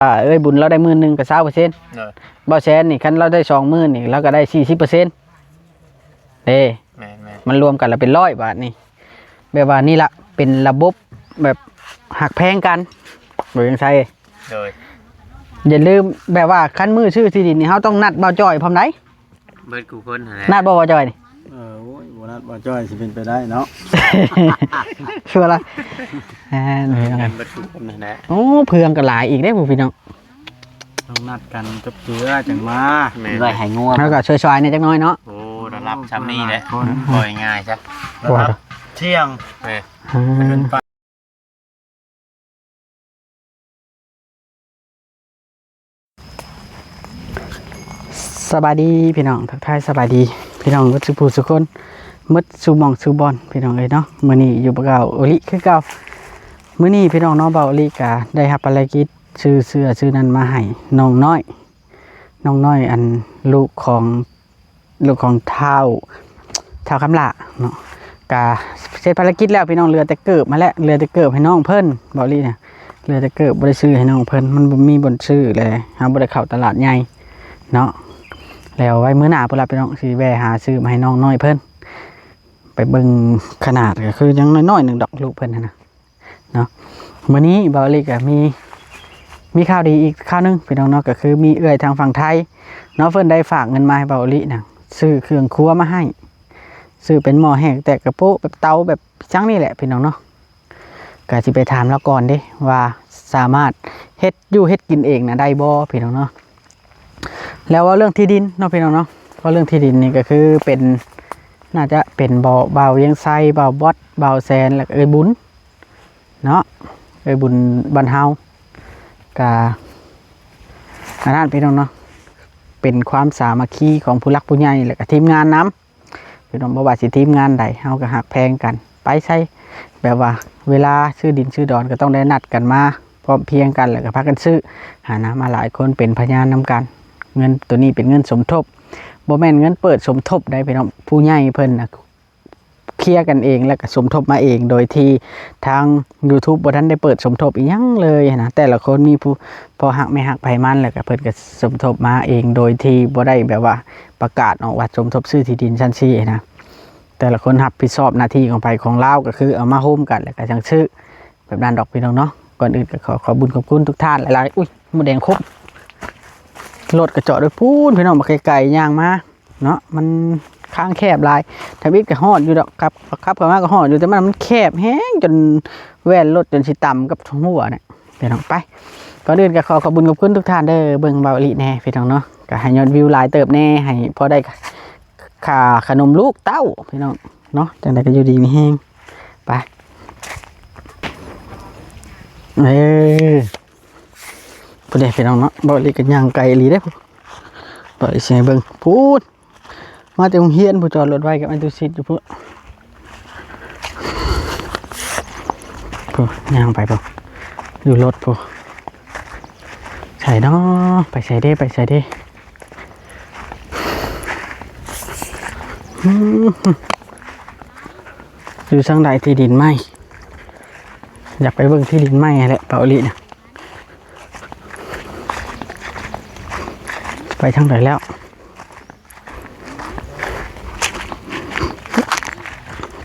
ອ່າ ເອື້ອຍບຸນລາວໄດ້ໝື່ນໜຶ່ງກໍຊາວເປີເຊັນ ໂດຍ ບ່າວແສນນີ້ ຄັນລາວໄດ້ສອງໝື່ນນີ້ ລາວກໍໄດ້ສີ່ສິບເປີເຊັນເດ້. ແມ່ນໆ ມັນລວມກັນແລ້ວເປັນຮ້ອຍບາດນີ້. ແບບວ່ານີ້ລະ ເປັນລະບົບແບບຮັກແພງກັນ ບໍ່ຍັງໃສ່ ໂດຍ ຢ່າລືມ ແບບວ່າຄັນມື້ຊື້ທີ່ດິນນີ້ ເຮົາຕ້ອງນັດບ່າວຈ້ອຍພ້ອມໃດ. ເບິດຄູ່ຄົນຫັ້ນແຫຼະ ນັດບໍ່ບ່າວຈ້ອຍນີ້? ເອີ ໂອ້ຍ ບໍ່ນັດບ່າວຈ້ອຍຊິເປັນໄປໄດ້ເນາະ ເຊື່ອລະ ແມ່ນ ເອີ ເບິດຄູ່ຄົນຫັ້ນແຫຼະ. ໂອ້ ເພື່ອງກໍຫຼາຍອີກເດ້ ຜູ້ ພີ່ນ້ອງ ຕ້ອງນັດກັນຈົບເຈື່ອຈັ່ງມາ ແມ່ນ ໄວ້ໃຫ້ງົວ ແລ້ວກໍຊ່ວຍໆແດ່ຈັກໜ້ອຍເນາະ. ໂອ້ ລະດັບຊ່ຳນີ້ແຫຼະ ເວົ້າງ່າຍໆຊະ ລະດັບທ່ຽງ ແມ່ນ ອືມ ສະບາຍດີພີ່ນ້ອງ ທັກທາຍສະບາຍດີພີ່ນ້ອງເບິດສູ່ຜູ້ສູ່ຄົນ ເບິດສູ່ໝ່ອງສູ່ບ່ອນ ພີ່ນ້ອງເອີຍເນາະ. ມື້ນີ້ຢູ່ກັບບ່າວໂອລິຄືເກົ່າ. ມື້ນີ້ພີ່ນ້ອງເນາະ ບ່າວໂອລິກະໄດ້ຮັບພາລະກິດຊື້ເສື້ອຊື້ນັ້ນມາໃຫ້ນ້ອງນ້ອຍ ນ້ອງນ້ອຍ ອັນ ລູກຂອງ ລູກຂອງທ້າວ ທ້າວຄຳຫຼ້າເນາະ ກະເສັດພາລະກິດແລ້ວພີ່ນ້ອງ. ເຫຼືອແຕ່ເກີບຫັ້ນແຫຼະ ເຫຼືອແຕ່ເກີບໃຫ້ນ້ອງເພິ່ນ ເບົາຫຼີນະ ເຫຼືອແຕ່ເກີບບໍ່ໄດ້ຊື້ໃຫ້ນ້ອງເພິ່ນ ມັນບໍ່ມີບ່ອນຊື້ແຫຼະ ເຮົາບໍ່ໄດ້ເຂົ້າຕະຫຼາດໃຫຍ່ເນາະ. ແລ້ວໄວ້ມື້ໜ້າພຸ້ນລະພີ່ນ້ອງ ຊິແວ່ຫາຊື້ມາໃຫ້ນ້ອງນ້ອຍເພິ່ນ. ໄປເບິ່ງຂະໜາດກໍຄືຍັງນ້ອຍໆໜຶ່ງດອກ ລູກເພິ່ນຫັ້ນນະ. ເນາະ ມື້ນີ້ເບົາຫຼີກະມີ ມີຂ່າວດີອີກຂ່າວໜຶ່ງພີ່ນ້ອງເນາະ ກໍຄືມີເອື້ອຍທາງຝັ່ງໄທເນາະ ເພິ່ນໄດ້ຝາກເງິນມາໃຫ້ເບົາຫຼີນະ ຊື້ເຄື່ອງຄົວມາໃຫ້ ຊື້ເປັນໝໍ້ແຫ້ງ ແຕ່ກະໂປະ ແບບເຕົາ ແບບຫຍັງນີ້ແຫຼະພີ່ນ້ອງເນາະ. ກະຊິໄປຖາມລາວກ່ອນເດ້ ວ່າສາມາດເຮັດຢູ່ເຮັດກິນເອງນະໄດ້ບໍ່ພີ່ນ້ອງເນາະ. ແລ້ວເວົ້າເລື່ອງທີ່ດິນເນາະພີ່ນ້ອງເນາະ ເວົ້າເລື່ອງທີ່ດິນນີ້ກໍຄືເປັນ ໜ້າຈະເປັນ ບ່າວວຽງໄຊ ບ່າວບອດ ບ່າວແສນ ແລ້ວກໍເອື້ອຍບຸນເນາະ ເອື້ອຍບຸນບ້ານເຮົາ. ກະອັນນັ້ນພີ່ນ້ອງເນາະ ເປັນຄວາມສາມັກຄີຂອງຜູ້ຫຼັກຜູ້ໃຫຍ່ ແລ້ວກໍທີມງານນຳ ພີ່ນ້ອງ ບໍ່ວ່າຊິທີມງານໃດ ເຮົາກໍຮັກແພງກັນ ໄປໃສ ແບບວ່າເວລາຊື້ດິນຊື້ດອນກໍຕ້ອງໄດ້ນັດກັນມາພ້ອມພຽງກັນ ແລ້ວກໍພາກັນຊື້ຫັ້ນນະ ມາຫຼາຍຄົນເປັນພະຍານນຳກັນ. ເງິນໂຕນີ້ເປັນເງິນສົມທົບ ບໍ່ແມ່ນເງິນເປີດສົມທົບໃດພີ່ນ້ອງ ຜູ້ໃຫຍ່ເພິ່ນນະເຄຍກັນເອງ ແລ້ວກໍສົມທົບມາເອງ ໂດຍທີ່ທາງຢູທູບບໍ່ທັນໄດ້ເປີດສົມທົບອີ່ຫຍັງເລີຍຫັ້ນນະ. ແຕ່ລະຄົນມີຜູ້ ພໍ່ຮັກແມ່ຮັກໃຜມັນ ແລ້ວກໍເພິ່ນກໍສົມທົບມາເອງ ໂດຍທີ່ບໍ່ໄດ້ແບບວ່າປະກາດອອກວ່າສົມທົບຊື້ທີ່ດິນຊັ້ນຊີ້ນະ. ແຕ່ລະຄົນຮັບຜິດຊອບໜ້າທີ່ຂອງໃຜຂອງລາວ ກໍຄືເອົາມາໂຮມກັນ ແລ້ວກໍຈັ່ງຊື້ ແບບນັ້ນດອກພີ່ນ້ອງເນາະ. ກ່ອນອື່ນກໍຂໍຂອບບຸນຂອບຄຸນທຸກທ່ານຫຼາຍໆ. ອຸ້ຍ ມົດແດງຄົບ ລົດກໍຈອດໄວ້ພຸ້ນພີ່ນ້ອງ ບັກໄກໆຍ່າງມາເນາະ ມັນທາງແຄບຫຼາຍ. ທຳອິດກໍຮອດຢູ່ດອກ ຂັບ ຂັບເຂົ້າມາກໍຮອດຢູ່ ແຕ່ມັນ ມັນແຄບແຮງ ຈົນແວ່ນລົດຈົນຊິຕຳກັບຫົວນີ້. ພີ່ນ້ອງ ໄປ ກ່ອນອື່ນກໍຂໍຂອບບຸນຂອບຄຸນທຸກທ່ານເດີ ເບິ່ງເບົາອີ່ຫຼີແດ່ພີ່ນ້ອງເນາະ ກໍໃຫ້ຍອດວິວຫຼາຍເຕີບແດ່ ໃຫ້ພໍໄດ້ຄ່າຂະໜົມລູກເຕົ້າພີ່ນ້ອງເນາະ. ຈັ່ງໃດກໍຢູ່ດີມີແຮງ ໄປ ເອີ ພຸ້ນເດ້ພີ່ນ້ອງເນາະ ເບົາອີ່ຫຼີກໍຍ່າງໄກອີ່ຫຼີເດ້ ເບົາອີ່ຫຼີຊິໃຫ້ເບິ່ງພຸ້ນ. ມາແຕ່ໂຮງຮຽນພຸ້ນ ຈອດລົດໄວ້ກັບອາຕຸສິດຢູ່ພຸ້ນ ພຸ້ນ ຍ່າງໄປພຸ້ນ ຢູ່ລົດພຸ້ນ. ໃສເນາະ ໄປໃສເດ້ ໄປໃສເດ້. ອືມ ຢູ່ທາງໃດທີ່ດິນໃໝ່ ຢາກໄປເບິ່ງທີ່ດິນໃໝ່ຫັ້ນແຫຼະ ເບົາອີ່ຫຼີນະ. ໄປທາງໃດແລ້ວ?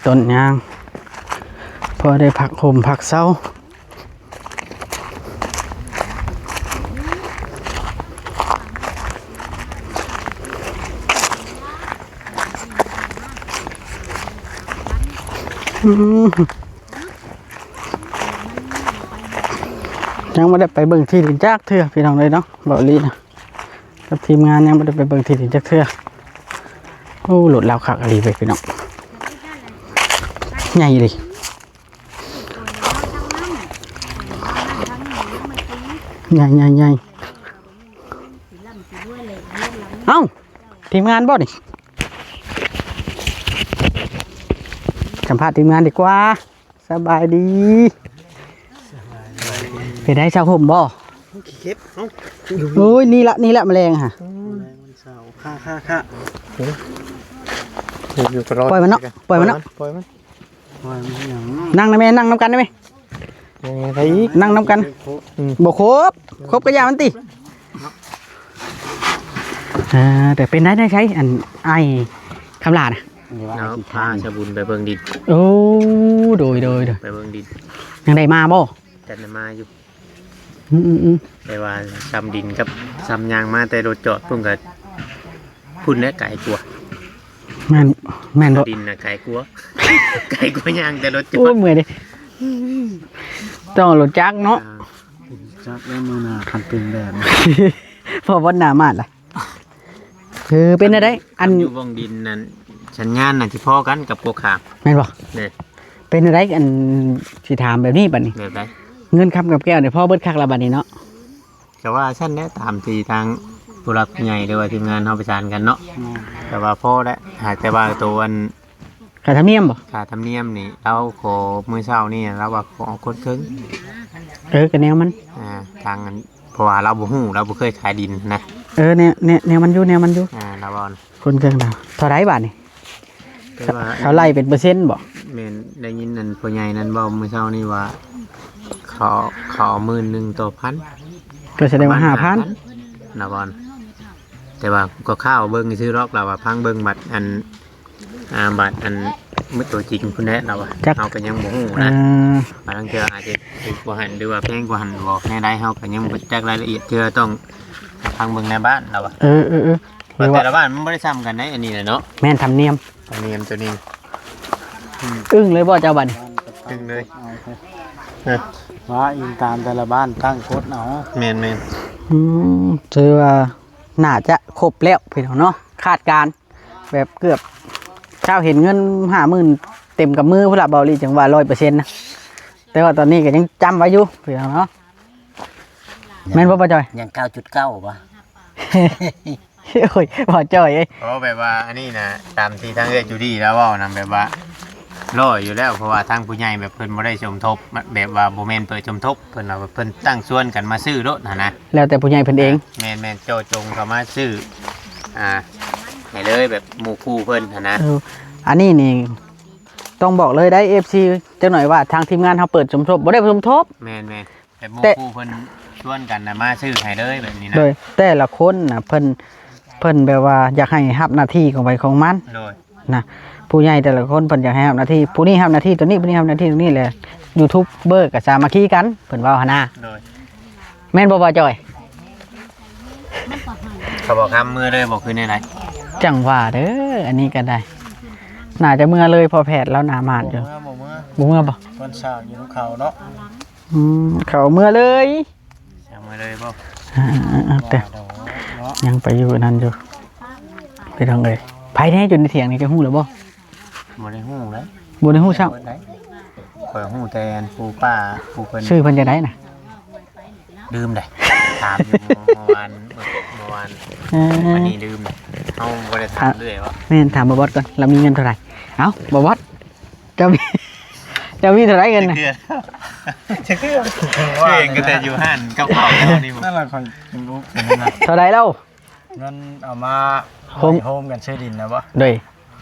ຕົ້ນຍາງ ພໍໄດ້ພັກຮົ່ມພັກເຊົາ. ອືມ ຍັງບໍ່ໄດ້ໄປເບິ່ງທີ່ດິນຈັກເທື່ອ ພີ່ນ້ອງເອີຍເນາະ ເບົາອີ່ຫຼີນະ. ກັບທີມງານຍັງບໍ່ໄດ້ໄປເບິ່ງທີ່ດິນຈັກເທື່ອ. ໂອ້ ລົດລາວຄັກອີ່ຫຼີເວີຍພີ່ນ້ອງ ໃຫຍ່ອີ່ຫຼີ ໃຫຍ່ໆໆ. ເອົ້າ ທີມງານບໍ່ນີ້? ສຳພາດທີມງານດີກວ່າ. ສະບາຍດີ ເປັນໄດ ເຊົາຮົ່ມບໍ່? ຂີ້ເກັບ ເອົ້າ ໂອ້ຍ ນີ້ລະ ນີ້ລະ ແມະແລງຫະ ໂອ້ຍ ແມງວັນເສົາ ຄ່າ ຄ່າ ຄ່າ ຢູ່ຕະຫຼອດ ປ່ອຍມັນເນາະ ປ່ອຍມັນເນາະ ປ່ອຍມັນ ປ່ອຍມັນຫຍັງ ນັ່ງນະແມ່ ນັ່ງນຳກັນໄດ້ໄໝ? ຍັງໄງໄປອີກ ນັ່ງນຳກັນ. ອືມ ບໍ່ຄົບ ຄົບກະຢ່າມັນຕິ. ອ່າ ແຕ່ເປັນໄດ້ ໄດ້ໃຊ້ ອັນອ້າຍຄຳຫຼ້ານະ ເອົາພາຊາບຸນໄປເບິ່ງດິນ. ໂອ້ ໂດຍ ໂດຍ ໂດຍ ໄປເບິ່ງດິນ. ຍັງໄດ້ມາບໍ່? ຈັນມາຢູ່. ອືມໆໆ ແຕ່ວ່າຊ່ຳດິນກັບຊ່ຳຍ່າງມາແຕ່ລົດຈອດພຸ້ນກະ ພຸ້ນແຫຼະໄກກວ່າ. ແມ່ນ ແມ່ນບໍ່? ດິນນະໄກກວ່າ ໄກກວ່າຍ່າງແຕ່ລົດຈອດ. ໂອ້ຍ ເມື່ອຍເດ້ ຕ້ອງເອົາລົດຈັກເນາະ. ອ່າ ຈັກແລ້ວມື້ໜ້າຄັນເປັນແບບ ພໍວັດໜ້າມາດລະ. ເອີ ເປັນແນວໃດ ອັນ ຢູ່ເບື້ອງດິນນັ້ນ ສັນຍານນະທີ່ພໍກັນກັບກົກຂາມ ແມ່ນບໍ່? ເດ້. ເປັນແນວໃດ ອັນ ຊິຖາມແບບນີ້ບັດນີ້ ແບບໃດ? ເງິນຄຳກັບແກ້ວນີ້ພໍເບິດຄັກລະບັດນີ້ເນາະ. ກະວ່າຊັ້ນແຫຼະ ຕາມທີ່ທາງຜູ້ຫຼັກຜູ້ໃຫຍ່ ຫຼືວ່າທີມງານເຮົາປະສານກັນເນາະ. ແມ່ນ. ກະວ່າພໍແຫຼະ ຫາກແຕ່ວ່າໂຕອັນ ຄ່າທຳນຽມບໍ່? ຄ່າທຳນຽມນີ້ ລາວຂໍມື້ເຊົ້ານີ້ ລາວວ່າຂໍຄົນເຄິ່ງ. ເອີ ກະແນວມັນ ອ່າ ທາງອັນ ເພາະວ່າລາວບໍ່ຮູ້ ລາວບໍ່ເຄີຍຂາຍດິນນະ. ເອີ ແນວ ແນວ ແນວມັນຢູ່ ແນວມັນຢູ່. ອ່າ ລາວເວົ້າ ຄົນເຄິ່ງລາວ ເທົ່າໃດບາດນີ້? ແຕ່ວ່າ ເຂົາໄລ່ເປັນເປີເຊັນບໍ່? ແມ່ນ ໄດ້ຍິນອັນພໍ່ໃຫຍ່ນັ້ນເວົ້າມື້ເຊົ້ານີ້ວ່າ ເຂົາ ເຂົາເອົາໝື່ນໜຶ່ງຕໍ່ພັນ ກໍສະແດງວ່າຫ້າພັນ ປະມານຫ້າພັນ ລາວວ່າ. ແຕ່ວ່າກໍຂ່າວເບິ່ງຊື່ໆດອກ ລາວວ່າ ຟັງເບິ່ງບັດອັນ ອ່າ ບັດອັນ ມື້ໂຕຈິງພຸ້ນແຫຼະ ລາວວ່າ. ຈັກ ເຮົາກໍຍັງບໍ່ຮູ້ນະ. ເອີ ບາງເທື່ອອາດຈະຖືກກວ່າຫັ້ນ ຫຼືວ່າແພງກວ່າຫັ້ນບໍ່ ແນວໃດ ເຮົາກໍຍັງບໍ່ຈັກລາຍລະອຽດເທື່ອ ຕ້ອງຟັງເບິ່ງໃນບ້ານ ລາວວ່າ. ເອີໆໆ ວ່າແຕ່ລະບ້ານມັນບໍ່ໄດ້ຊ່ຳກັນໃດ໋ ອັນນີ້ນະເນາະ. ແມ່ນ ທຳນຽມ ທຳນຽມໂຕນີ້. ອືມ ອຶ້ງເລີຍບໍ່ເຈົ້າບັດນີ້? ອຶ້ງເລີຍ. ເອີ ວ່າອີງຕາມແຕ່ລະບ້ານຕັ້ງກົດເອົາ. ແມ່ນໆ. ອືມ ຖືວ່າໜ້າຈະຄົບແລ້ວພີ່ນ້ອງເນາະ ຄາດການແບບເກືອບ ເຈົ້າເຫັນເງິນຫ້າໝື່ນເຕັມກຳມືພຸ້ນລະ ເບົາລີຈັ່ງວ່າຮ້ອຍເປີເຊັນນະ. ແຕ່ວ່າຕອນນີ້ກໍຍັງຈຳໄວ້ຢູ່ພີ່ນ້ອງເນາະ. ແມ່ນບໍ່ ບໍ່ຈ່ອຍ? ຍັງເກົ້າຈຸດເກົ້າບໍ່? ໂອ້ຍ ບໍ່ຈ່ອຍເອີຍ. ເພາະແບບວ່າອັນນີ້ນະ ຕາມທີ່ທາງເອື້ອຍຈູດີ້ລາວເວົ້ານະ ແບບວ່າຮ້ອຍຢູ່ແລ້ວ ເພາະວ່າທາງຜູ້ໃຫຍ່ແບບເພິ່ນບໍ່ໄດ້ສົມທົບ ແບບວ່າບໍ່ແມ່ນເປີດສົມທົບ ເພິ່ນວ່າເພິ່ນຕັ້ງຊວນກັນມາຊື້ໂລດຫັ້ນນະ. ແລ້ວແຕ່ຜູ້ໃຫຍ່ເພິ່ນເອງ. ແມ່ນໆ ເຈາະຈົງເຂົ້າມາຊື້ ອ່າ ໃຫ້ເລີຍ ແບບໝູ່ຄູ່ເພິ່ນຫັ້ນນະ. ເອີ ອັນນີ້ນີ້ຕ້ອງບອກເລີຍໄດ໋ ເອັຟຊີ ຈັກໜ້ອຍວ່າທາງທີມງານເຮົາເປີດສົມທົບ ບໍ່ໄດ້ສົມທົບ. ແມ່ນໆ. ແບບໝູ່ ແຕ່ ຄູ່ເພິ່ນຊວນກັນນະ ມາຊື້ໃຫ້ເລີຍແບບນີ້ນະ. ໂດຍ ແຕ່ລະຄົນນະ ເພິ່ນ ເພິ່ນແບບວ່າຢາກໃຫ້ຮັບໜ້າທີ່ຂອງໃຜຂອງມັນ. ໂດຍ ນະ ຜູ້ໃຫຍ່ແຕ່ລະຄົນເພິ່ນຢາກໃຫ້ຮັບໜ້າທີ່ ຜູ້ນີ້ຮັບໜ້າທີ່ໂຕນີ້ ຜູ້ນີ້ຮັບໜ້າທີ່ໂຕນີ້ແຫຼະ. ຢູທູບເບີກໍສາມັກຄີກັນ ເພິ່ນເວົ້າຫັ້ນນະ. ໂດຍ ແມ່ນບໍ່ ບ່າວຈ່ອຍ? ເຂົາບອກຄຳເມືອເລີຍບໍ່ ຄືແນວໃດ? ຈັ່ງວ່າເດີ ອັນນີ້ກໍໄດ້ ໜ້າຈະເມືອເລີຍ ເພາະແພດລາວໜ້າມາດຢູ່. ບໍ່ເມືອ ບໍ່ເມືອ ບໍ່ເມືອບໍ່? ເພິ່ນສ້າງຢູ່ນຳເຂົາເນາະ. ອືມ ເຂົາເມືອເລີຍ ເອົາເມືອເລີຍບໍ່? ອ່າໆໆ ແຕ່ ເນາະ ຍັງໄປຢູ່ນັ້ນຢູ່ ພີ່ນ້ອງເອີຍ. ໃຜແດ່ຢູ່ໃນຖຽງນີ້ ເຈົ້າຮູ້ແລ້ວບໍ່? ບໍ່ໄດ້ຮູ້ເລີຍ ບໍ່ໄດ້ຮູ້ຊ້ຳ. ຂ້ອຍຮູ້ແຕ່ອັນປູ່ປ້າ ຜູ້ເພິ່ນ ຊື່ເພິ່ນຈັ່ງໃດນະ? ລືມເດ້ ຖາມຢູ່ເມື່ອວານ ເມື່ອວານ. ເອີ ອັນນີ້ລືມເດ້ ເຮົາບໍ່ໄດ້ຖາມເລື້ອຍວ່າ. ແມ່ນ ຖາມບ່າວບອດກ່ອນ ລາວມີເງິນເທົ່າໃດ? ເອົ້າ ບ່າວບອດ ເຈົ້າມີ ເຈົ້າມີເທົ່າໃດເງິນນະ? ຈັກເທື່ອ ເຈົ້າເອງກໍແຕ່ຢູ່ຮ້ານກັບເຂົາເຈົ້ານີ້. ນັ້ນລະຂ້ອຍ ເທົ່າໃດແລ້ວ? ເງິນເອົາມາໂຮມ ໂຮມກັນຊື້ດິນນະບໍ່? ໂດຍ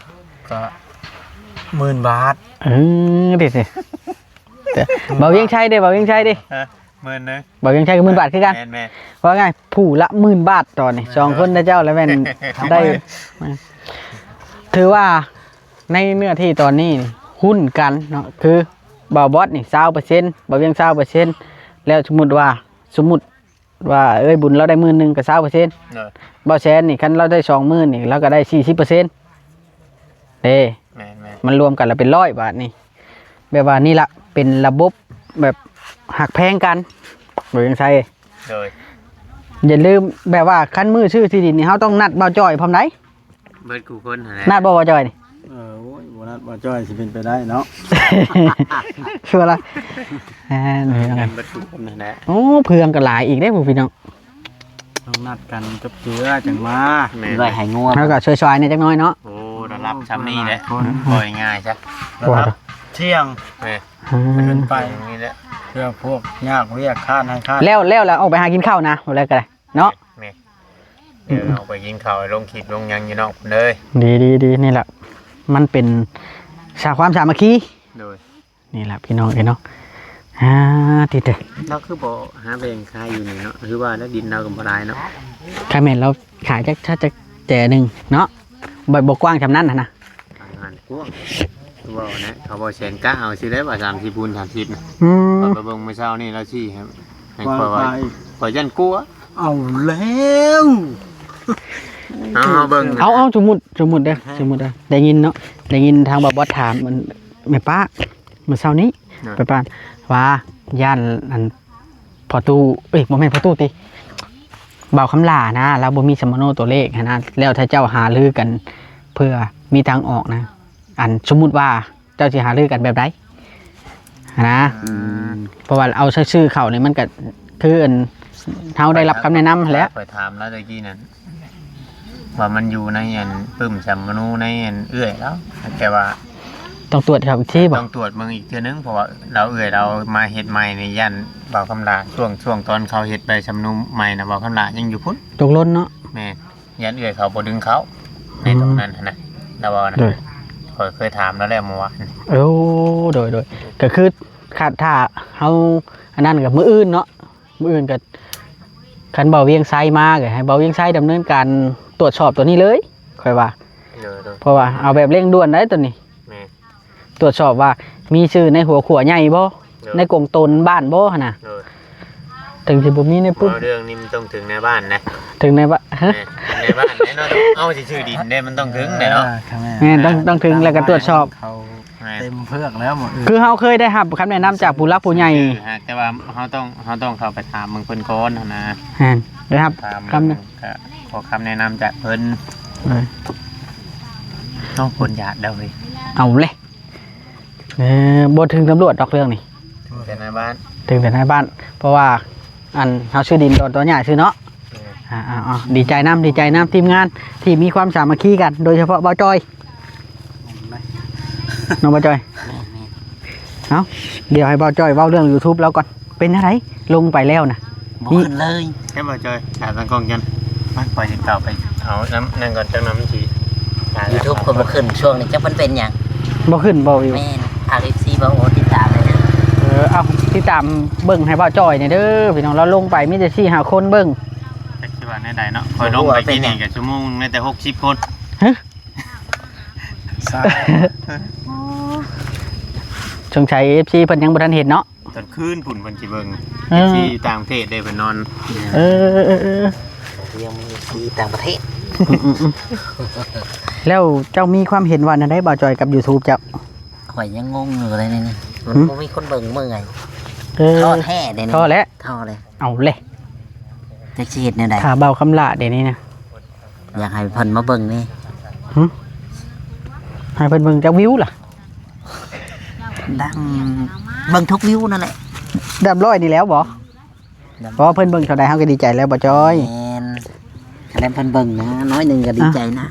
ກໍໝື່ນບາດ. ເອີ ເດ ເດ ບ່າວວຽງໄຊເດ ບ່າວວຽງໄຊເດ? ຮະ ໝື່ນໜຶ່ງ ບ່າວວຽງໄຊກໍໝື່ນບາດຄືກັນ. ແມ່ນໆ ວ່າງ່າຍຜູ້ລະໝື່ນບາດຕອນນີ້ ສອງຄົນເຈົ້າລະແມ່ນໄດ້. ຖືວ່າໃນເນື້ອທີ່ຕອນນີ້ນີ້ ຫຸ້ນກັນເນາະ ຄືບ່າວບອດນີ້ຊາວເປີເຊັນ ບ່າວວຽງຊາວເປີເຊັນ ແລ້ວສົມມຸດວ່າ ສົມມຸດ ວ່າເອື້ອຍບຸນລາວໄດ້ໝື່ນໜຶ່ງກໍຊາວເປີເຊັນ. ໂດຍ ບ່າວແສນນີ້ ຄັນລາວໄດ້ສອງໝື່ນນີ້ ລາວກໍໄດ້ສີ່ສິບເປີເຊັນເດ້. ແມ່ນໆ ມັນລວມກັນລະເປັນຮ້ອຍບາດນີ້. ແບບວ່ານີ້ລະເປັນລະບົບແບບຮັກແພງກັນ ບໍ່ຍັງໃສ່. ໂດຍ ຢ່າລືມແບບວ່າ ຄັນມື້ຊື້ທີ່ດິນນີ້ ເຮົາຕ້ອງນັດບ່າວຈ້ອຍພ້ອມໃດ. ເບິດຄູ່ຄົນຫັ້ນແຫຼະ ນັດບໍ່ບ່າວຈ້ອຍນີ້? ເອີ ໂອ້ຍ ບໍ່ນັດບ່າວຈ້ອຍຊິເປັນໄປໄດ້ເນາະ. ຊົ່ວລະ ແມ່ນ ເບິດຄູ່ຄົນຫັ້ນແຫຼະ. ໂອ້ ເພື່ອງກໍຫຼາຍອີກເດ້ຜູ້ພີ່ນ້ອງ ຕ້ອງນັດກັນຈົບເຈືອຈັ່ງມາ. ແມ່ນ ໄວ້ໃຫ້ງົວ ເຮົາກໍຊ່ວຍໆແດ່ຈັກໜ້ອຍເນາະ. ໂອ້ ລະດັບຊ່ຳນີ້ເດ້ ຄົນ ບໍ່ງ່າຍຊະ ລະດັບທ່ຽງ ແມ່ນ ຂຶ້ນໄປນີ້ແຫຼະ ເພື່ອພວກຍາກວຽກຄ້ານໃຫ້ຄ້ານ. ແລ້ວ ແລ້ວລະອອກໄປຫາກິນເຂົ້ານະ ບໍ່ແລ້ວກໍໄດ້ເນາະ. ແມ່ນ ເອີ ອອກໄປກິນເຂົ້າ ລົງຄລິບລົງຫຍັງຢູ່ນອກພຸ້ນເດີ. ດີໆໆ ນີ້ລະ ມັນເປັນສາ ຄວາມສາມັກຄີ. ໂດຍ ນີ້ລະພີ່ນ້ອງເອີຍເນາະ. ອ່າ ຕິເດີ ລາວຄືບໍ່ຫາແບ່ງຂາຍຢູ່ນີ້ເນາະ ຄືວ່າແລ້ວ ດິນລາວກໍບໍ່ຫຼາຍເນາະ. ຖ້າແມ່ນລາວຂາຍຈັກ ຈັກແຈໜຶ່ງເນາະ ບໍ່ ບໍ່ກວ້າງສ່ຳນັ້ນຫັ້ນນະ. ງານກວ້າງ ເວົ້ານະ ເຂົາເວົ້າແສນກະເອົາຊິໄດ້ວ່າ ສາມສິບຄູນສາມສິບນະ. ອືມ ຂ້ອຍໄປເບິ່ງມື້ເຊົ້ານີ້ລາວຊີ້ໃຫ້ ໃຫ້ຂ້ອຍວ່າ ຂ້ອຍຢ້ານກົວ. ເອົາແລ້ວ ເອົາ ເຮົາເບິ່ງ ເອົາ ເອົາ ສົມມຸດ ສົມມຸດເດີ ສົມມຸດເດີ ໄດ້ຍິນເນາະ ໄດ້ຍິນທາງບ່າວບອດຖາມ ແມ່ປ້າ ມື້ເຊົ້ານີ້ ໂດຍ ໄປປານວ່າຢ້ານອັນພໍ່ຕູ້ ເອີຍ ບໍ່ແມ່ນພໍ່ຕູ້ຕິ ບ່າວຄຳຫຼ້ານະ ລາວບໍ່ມີສຳມະໂນຕົວເລກຫັ້ນນະ ແລ້ວຖ້າເຈົ້າຫາລືກັນເພື່ອມີທາງອອກນະ ອັນສົມມຸດວ່າເຈົ້າຊິຫາລືກັນແບບໃດຫັ້ນນະ. ອືມ ເພາະວ່າເອົາໃສ່ຊື່ເຂົານີ້ ມັນກະຄືອັນເຮົາໄດ້ຮັບຄຳແນະນຳຫັ້ນແຫຼະ. ຂ້ອຍຖາມລາວແຕ່ກີ້ນັ້ນ ວ່າມັນຢູ່ໃນອັນປຶ້ມສຳມະໂນໃນອັນເອື້ອຍລາວ ແຕ່ວ່າຕ້ອງຕວດເຂົາອີກທີບໍ? ຕ້ອງຕວດເບິ່ງອີກເທື່ອໜຶ່ງ ເພາະວ່າລາວ ເອື້ອຍລາວມາເຮັດໃໝ່ນີ້ ຢ້ານບ່າວຄຳຫຼ້າ ຊ່ວງ ຊ່ວງຕອນເຂົາເຮັດໃບສຳມະໂນໃໝ່ນະ ບ່າວຄຳຫຼ້າຍັງຢູ່ພຸ້ນ ຕົກຫຼົ່ນເນາະ. ແມ່ນ ຢ້ານເອື້ອຍເຂົາບໍ່ດຶງເຂົ້າໃນ ອືມ ຕອນນັ້ນຫັ້ນນະ ລາວເວົ້ານະ. ໂດຍ ຂ້ອຍເຄີຍຖາມລາວແລ້ວເມື່ອວານ. ໂອ້ ໂດຍ ໂດຍ ກໍຄືຖ້າ ຖ້າເຮົາອັນນັ້ນກໍມື້ອື່ນເນາະ ມື້ອື່ນກໍ ຄັນບ່າວວຽງໄຊມາ ກໍໃຫ້ບ່າວວຽງໄຊດຳເນີນການຕວດສອບຕົວນີ້ເລີຍ ຂ້ອຍວ່າ. ໂດຍ ໂດຍ ເພາະວ່າເອົາແບບເລັ່ງດ່ວນໄດ໋ຕົວນີ້. ແມ່ນ ຕວດສອບວ່າມີຊື່ໃນຫົວຂົວໃຫຍ່ບໍ່? ໂດຍ ໃນກົງໂຕນບ້ານບໍ່ຫັ້ນນະ? ໂດຍ ເຖິງຊິບໍ່ມີໃນປຶ້ມ ເວົ້າເລື່ອງນີ້ມັນຕ້ອງເຖິງນາຍບ້ານນະ ເຖິງນາຍບ້ານ ຮະ? ແມ່ນ ນາຍບ້ານເດ້ເນາະ ເອົາຊິຊື້ດິນເດ້ ມັນຕ້ອງເຖິງແດ່ເນາະ. ເອີ ແມ່ນ ຕ້ອງ ຕ້ອງເຖິງ ແລ້ວກໍຕວດສອບ ເຂົາ ແມ່ນ ເຕັມເຟືອກແລ້ວໝົດ. ຄືເຮົາເຄີຍໄດ້ຮັບຄຳແນະນຳຈາກຜູ້ຫຼັກຜູ້ໃຫຍ່ ແຕ່ວ່າເຮົາຕ້ອງ ເຮົາຕ້ອງເຂົ້າໄປຖາມເບິ່ງເພິ່ນກ່ອນຫັ້ນນະ. ແມ່ນ ໄດ້ຮັບຄຳ ກໍຂໍຄຳແນະນຳຈາກເພິ່ນ. ເອີ ເຮົາຄົນຢາກເດ້ເວີຍ ເອົາເລີຍ. ເອີ ບໍ່ເຖິງຕຳຫຼວດດອກເລື່ອງນີ້ ເຖິງແຕ່ນາຍບ້ານ ເຖິງແຕ່ນາຍບ້ານ ເພາະວ່າອັນເຮົາຊື້ດິນດອນຕອນຫຍ້າຊື່ເນາະ. ເອີ ອ່າໆ ດີໃຈນຳ ດີໃຈນຳທີມງານທີ່ມີຄວາມສາມັກຄີກັນ ໂດຍສະເພາະບ່າວຈ່ອຍເນາະ ບ່າວຈ່ອຍ. ເອົ້າ ດຽວໃຫ້ບ່າວຈ່ອຍເວົ້າເລື່ອງຢູທູບລາວກ່ອນ ເປັນຈັ່ງໃດ ລົງໄປແລ້ວນະ? ບໍ່ຂຶ້ນເລີຍ ໃຫ້ບ່າວຈ່ອຍຖາມທາງກ້ອງຈັນ ມາ ຂ້ອຍຊິເຂົ້າໄປເອົານຳນັ້ນກ່ອນ ຈັກໜ່ອຍມັນຊິ ຢູທູບກໍບໍ່ຂຶ້ນ ຊ່ວງນີ້ຈັກມັນເປັນຫຍັງ ບໍ່ຂຶ້ນບໍ່ວິວ. ແມ່ນ ຝາກເອັຟຊີບອກໂອຕິດຕາມແດ່. ເອີ ເອົາ ຕິດຕາມເບິ່ງໃຫ້ບ່າວຈ່ອຍແດ່ເດີພີ່ນ້ອງ ລາວລົງໄປມີແຕ່ສີ່ຫ້າຄົນເບິ່ງ ຈັກຊິວ່າແນວໃດເນາະ. ຂ້ອຍລົງໄປກີ້ນີ້ກໍຊົ່ວໂມງໜຶ່ງໄດ້ແຕ່ຫົກສິບຄົນ ຮະ? ສົງໄສເອັຟຊີເພິ່ນຍັງບໍ່ທັນເຫັນເນາະ ຕອນຄືນພຸ້ນເພິ່ນຊິເບິ່ງ. ເອີ ເອັຟຊີຢູ່ຕ່າງປະເທດເດ້ ເພິ່ນນອນ. ເອີ ຍັງມີເອັຟຊີຕ່າງປະເທດ. ອືມໆ ແລ້ວເຈົ້າມີຄວາມເຫັນວ່າແນວໃດ ບ່າວຈ່ອຍ ກັບຢູທູບເຈົ້າ? ຂ້ອຍຍັງງົງຢູ່ເລີຍນີ້ ມັນ ຫື ບໍ່ມີຄົນເບິ່ງ ເມື່ອຍ ເອີ ທໍ້ແທ້ເດ້ນີ້ ທໍ້ແລ້ວ ທໍ້ແລ້ວ. ເອົາເລີຍ ຈັກຊິເຮັດແນວໃດ ຖ້າບ່າວຄຳຫຼ້າເດນີ້ນະ ຢາກໃຫ້ເພິ່ນມາເບິ່ງນີ້. ຫຶ ໃຫ້ເພິ່ນເບິ່ງຈັກວິວລະ? ດຳ ເບິ່ງທຸກວິວນັ້ນແຫຼະ ດຳຮ້ອຍນີ້ແລ້ວບໍ? ດຳ ເພາະວ່າເພິ່ນເບິ່ງເທົ່າໃດເຮົາກໍດີໃຈແລ້ວ ບ່າວຈ່ອຍ. ແມ່ນ ຄັນແມ່ນເພິ່ນເບິ່ງນະ ໜ້ອຍໜຶ່ງກໍດີໃຈນະ.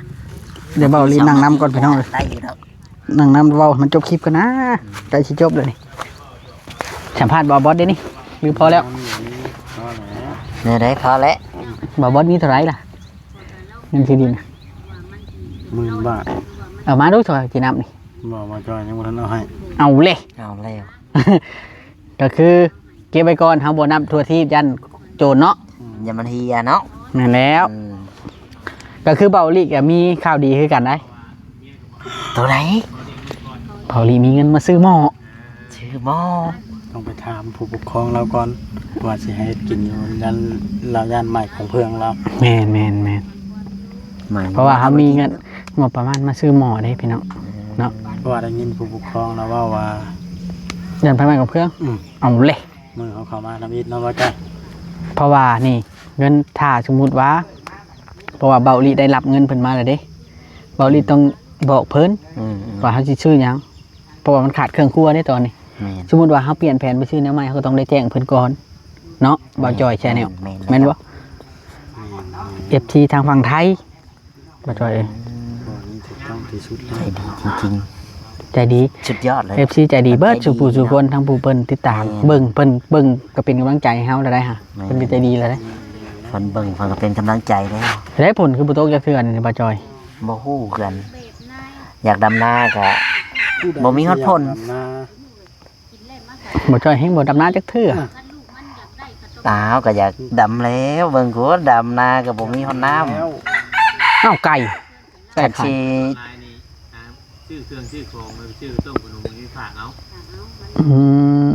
ດຽວບ່າວລີນນັ່ງນຳກ່ອນພີ່ນ້ອງເອີຍ ໄດ້ຢູ່ດອກ. ນັ່ງນຳເວົ້າໃຫ້ມັນຈົບຄລິບກ່ອນນະ ໃກ້ຊິຈົບແລ້ວນີ້. ສຳພາດບ່າວບອດເດນີ້ ຫຼືພໍແລ້ວ? ພໍແລ້ວ ແນວໃດພໍແລ້ວ? ບ່າວບອດມີເທົ່າໃດລະ ເງິນທີ່ດິນ? ໝື່ນບາດ. ເອົາມາດູ ຂ້ອຍຊິນັບນີ້. ບໍ່ ບ່າວຈ່ອຍຍັງບໍ່ທັນເອົາໃຫ້. ເອົາເລີຍ ເອົາແລ້ວ ກໍຄືເກັບໄວ້ກ່ອນ ເຮົາບໍ່ນັບທົ່ວທີບ ຢ້ານໂຈນເນາະ. ອືມ ຢ້ານມັນເຮຍເນາະ. ແມ່ນແລ້ວ ອືມ ກໍຄືບ່າວລີກໍມີຂ່າວດີຄືກັນໄດ໋. ໂຕໃດ? ບ່າວລີມີເງິນມາຊື້ໝໍ້. ຊື້ໝໍ້ ຕ້ອງໄປຖາມຜູ້ປົກຄອງລາວກ່ອນ ວ່າຊິໃຫ້ເຮັດກິນຢູ່ ຢ້ານລາວຢ້ານໄໝ້ຂອງເພື່ອງລາວ. ແມ່ນໆໆ ໄໝ້ ເພາະວ່າເຮົາມີເງິນງົບປະມານມາຊື້ໝໍ້ເດ້ພີ່ນ້ອງເນາະ. ເພາະວ່າໄດ້ຍິນຜູ້ປົກຄອງລາວເວົ້າວ່າ ຢ້ານໄຟໄໝ້ຂອງເພື່ອງ. ອືມ ເອົາເລີຍ ມື້ເຮົາເຂົ້າມາທຳອິດເນາະ ວ່າຈັ່ງ ເພາະວ່ານີ້ເງິນ ຖ້າສົມມຸດວ່າ ເພາະວ່າບ່າວລີໄດ້ຮັບເງິນເພິ່ນມາແລ້ວເດ້ ບ່າວລີຕ້ອງບອກເພິ່ນ ອືມໆ ວ່າເຮົາຊິຊື້ຫຍັງ ເພາະວ່າມັນຂາດເຄື່ອງຄົວເດ້ຕອນນີ້. ແມ່ນ ສົມມຸດວ່າເຮົາປ່ຽນແຜນໄປຊື້ແນວໃໝ່ ເຮົາກໍຕ້ອງໄດ້ແຈ້ງເພິ່ນກ່ອນເນາະ ບ່າວຈ່ອຍ ແຊນແນວ ແມ່ນ ແມ່ນບໍ່? ແມ່ນ ແມ່ນ ເອັຟຊີທາງຝັ່ງໄທ ບ່າວຈ່ອຍເອີຍ. ອືມ ບໍ່ ນີ້ຖືກຕ້ອງທີ່ສຸດແລ້ວ ໃຈດີຈິງໆ ໃຈດີ ສຸດຍອດເລີຍ ເອັຟຊີໃຈດີເບິດ ໃຈດີ ສູ່ຜູ້ສູ່ຄົນ ເນາະ ທັງຜູ້ເພິ່ນຕິດຕາມ ແມ່ນ ເບິ່ງ ເພິ່ນເບິ່ງກໍເປັນກຳລັງໃຈໃຫ້ເຮົາແລ້ວໄດ໋ຫະ. ແມ່ນ ເພິ່ນກໍໃຈດີແລ້ວເດ້ ເພິ່ນເບິ່ງເພິ່ນກໍເປັນກຳລັງໃຈແລ້ວ. ແລ້ວຝົນຄືບໍ່ຕົກຈັກເທື່ອນີ້ ບ່າວຈ່ອຍ? ບໍ່ຮູ້ຄືກັນ ຢາກດຳນາກໍບໍ່ມີຮອດຝົນ ຢາກດຳນາ. ບໍ່ຈ່ອຍແຮງບໍ່ດຳນາຈັກເທື່ອ. ອ້າວ ກໍຢາກດຳແລ້ວ ເບິ່ງໂຄດ ດຳນາກໍບໍ່ມີຮອດນ້ຳ. ແລ້ວ ອ້າວ ໄກ່ ໄກ່ຂັນ ຄັນຊິ ຊື້ເຄື່ອງຊື້ຂອງ ຊື້ຕົ້ມຂະໜົມນີ້ຝາກເອົາ. ອືມ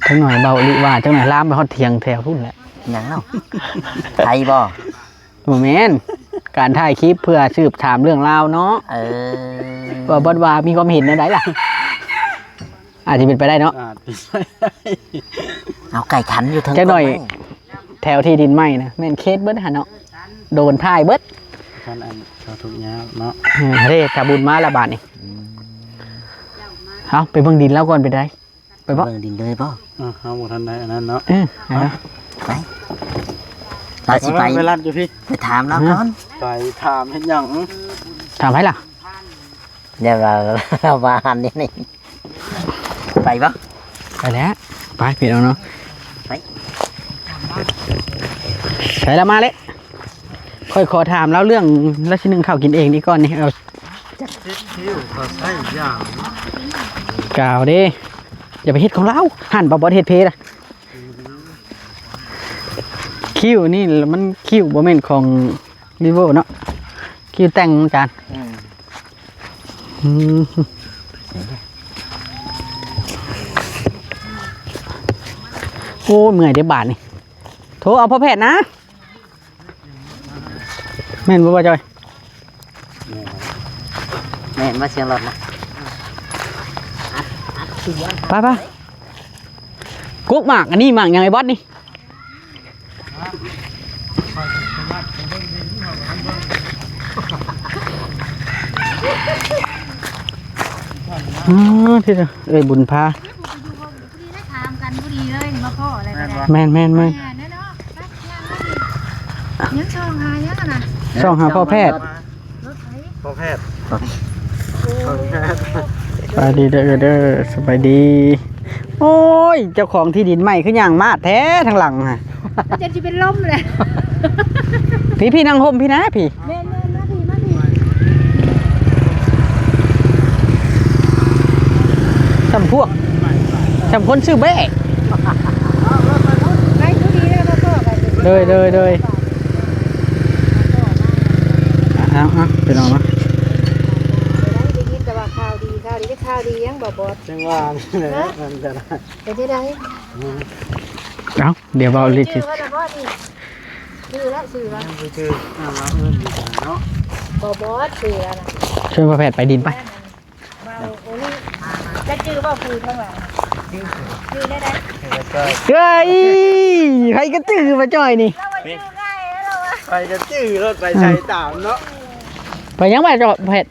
ຈັກໜ່ອຍເບົາອີ່ຫຼີວ່າ ຈັກໜ່ອຍລາມໄປຮອດຖຽງແຖວພຸ້ນແຫຼະ. ຫຍັງເນາະ? ໄທບໍ່? ບໍ່ແມ່ນ ການຖ່າຍຄລິບເພື່ອສືບຖາມເລື່ອງລາວເນາະ. ເອີ ວ່າ ບໍ່ວ່າມີຄວາມເຫັນແນວໃດລະ? ອາດຈະເປັນໄປໄດ້ເນາະ ອາດເປັນໄປໄດ້. ເອົາ ໄກ່ຂັນຢູ່ເທິງ ຈັກໜ່ອຍ ຕົ້ນໄມ້ ແຖວທີ່ດິນໃໝ່ນະ ແມ່ນເຂດເບິດຫັ້ນເນາະ ໂດນຖ່າຍເບິດ. ຄັນອັນເຂົາທຸກຍາກເນາະ ເອີ ເດ້ ຖ້າບຸນມາລະບາດນີ້. ອືມ ເອົາ ໄປເບິ່ງດິນລາວກ່ອນ ເປັນໃດ? ໄປບໍ່? ເບິ່ງດິນເລີຍບໍ່? ເອີ ເຮົາບໍ່ທັນໄດ້ອັນນັ້ນເນາະ. ເອີ ໄປ ລາວຊິໄປ ໄປລັດຢູ່ພີ້ ໄປຖາມລາວກ່ອນ. ໄປຖາມເຮັດຫຍັງ? ຖາມໃຜລະ? ດຽວລາວ ລາວມາຫັ້ນນີ້ ໄປບໍ່? ໄປແລ້ວ ໄປພີ່ນ້ອງເນາະ ໄປ ໃສລະມາເລີຍ. ຂ້ອຍຂໍຖາມລາວເລື່ອງລາວຊິໜຶ້ງເຂົ້າກິນເອງນີ້ກ່ອນນີ້. ເອົາ ຈັກສິບຄິວກໍໃຊ້ຢ່າງ ກາວເດ້ ຢ່າໄປເຮັດຂອງລາວ ຫັ້ນ ບໍ່ ບໍ່ເຮັດເພລະ. ຄິວນີ້ມັນຄິວບໍ່ແມ່ນຂອງ Vivo ເນາະ ຄິວແຕ່ງຈານ. ອືມ ອືມ ໂອ້ຍ ເມື່ອຍເດ້ບາດນີ້ ໂທເອົາພໍ່ແພດນະ. ແມ່ນບໍ່ ບ່າວຈ່ອຍ? ແມ່ນ ແມ່ນບໍ່ ສຽງລົດນະ? ໄປໆ ກົກໝາກ ອັນນີ້ໝາກຫຍັງ ໄອ້ບອດນີ້? ອໍ ທີ່ເດີ ເອີຍ ບຸນພາ ພໍດີໄດ້ຖາມກັນພໍດີເລີຍ ມາພໍ້ອະໄລກໍໄດ້. ແມ່ນໆໆ ແມ່ນເນາະ ໄປຍ່າງມາອີກ ຍັງສ່ອງຫາຫຍັງຫັ້ນນະ? ສ່ອງຫາພໍ່ແພດ ລົດໃຜ? ພໍ່ແພດ ພໍ່ແພດ. ສະບາຍດີເດີ ເອີເດີ ສະບາຍດີ. ໂອ້ຍ ເຈົ້າຂອງທີ່ດິນໃໝ່ຄືຍ່າງມາດແທ້ທາງຫຼັງຫັ້ນ ຈົນຊິເປັນລົມແຫຼະ. ພີ້ໆ ນັ່ງຮົ່ມພີ້ນະ ພີ້. ແມ່ນໆ ມາພີ້ ມາພີ້ ສ່ຳພວກ ສ່ຳຄົນຊື້ແບ້. ໄປຜູ້ດີແລ້ວ ມາພໍ້ກັນ. ໂດຍ ໂດຍ ໂດຍ ເອົາໆ ພີ່ນ້ອງເນາະ ໄດ້ຍິນແຕ່ວ່າຂ່າວດີ ຂ່າວດີ ແຕ່ຂ່າວດີຫຍັງບໍ່ບອດ? ຈັ່ງວ່ານີ້ແຫຼະ ມັນກໍໄດ້ ເປັນຈັ່ງໃດ? ເອົ້າ ດຽວເວົ້າລິດ ຊື່ວ່າລະບໍ່ນີ້? ຊື່ລະ ຊື່ລະ ຍັງບໍ່ຈື່ ນາມລາວເອີ້ນຢູ່ເນາະ ບໍ່ບອດ ຊື່ລະນະ. ເຊີນພໍ່ແພດໄປດິນໄປ ເວົ້າໂອລິ ຈະຈື່ບໍ່ ຜູ້ທາງຫຼັງ? ຈື່ ຈື່ໄດ້ໃດ? ເອີຍ ໃຜກໍຈື່ວ່າຈ່ອຍນີ້ ໃຜກໍຈື່ ລົດໄປໃສ່ຕາມເນາະ. ໄປຍັງວ່າຈ່ອຍແພດ?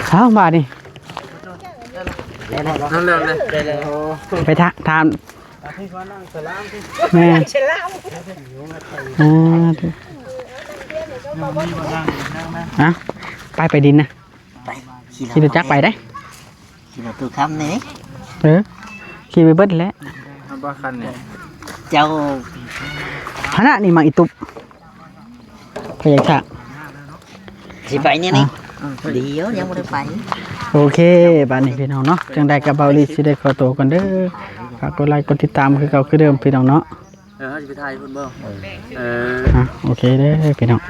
ເອົ້າ ບາດນີ້ ນັ້ນແຫຼະ ໄປຖາມ ແມ່ນ ອ່າ ໄປ ໄປດິນນະ ໄປ ຂີ່ລົດຈັກໄປໄດ້ ຂີ່ລົດຕູ້ຄຳນີ້ ເອີ ຂີ່ໄປເບິດແຫຼະ ເອົາບໍ່ຄັນນີ້ ເຈົ້າ ຫັ້ນນະ ນີ້ໝາກອີຕຸບ ພະຍັກສາກ ຊິໄປນີ້ນີ້ ດຽວຍັງບໍ່ໄດ້ໄປ. ໂອເຄ ບາດນີ້ພີ່ນ້ອງເນາະ ຈັ່ງໃດກໍເບົາລີຊິໄດ້ຂໍໂຕກ່ອນເດີ ຝາກກົດໄລກົດຕິດຕາມຄືເກົ່າຄືເດີມພີ່ນ້ອງເນາະ. ເອີ ເຮົາຊິໄປຖ່າຍພຸ້ນບໍ່? ເອີ ອ່ະ ໂອເຄເດີພີ່ນ້ອງ.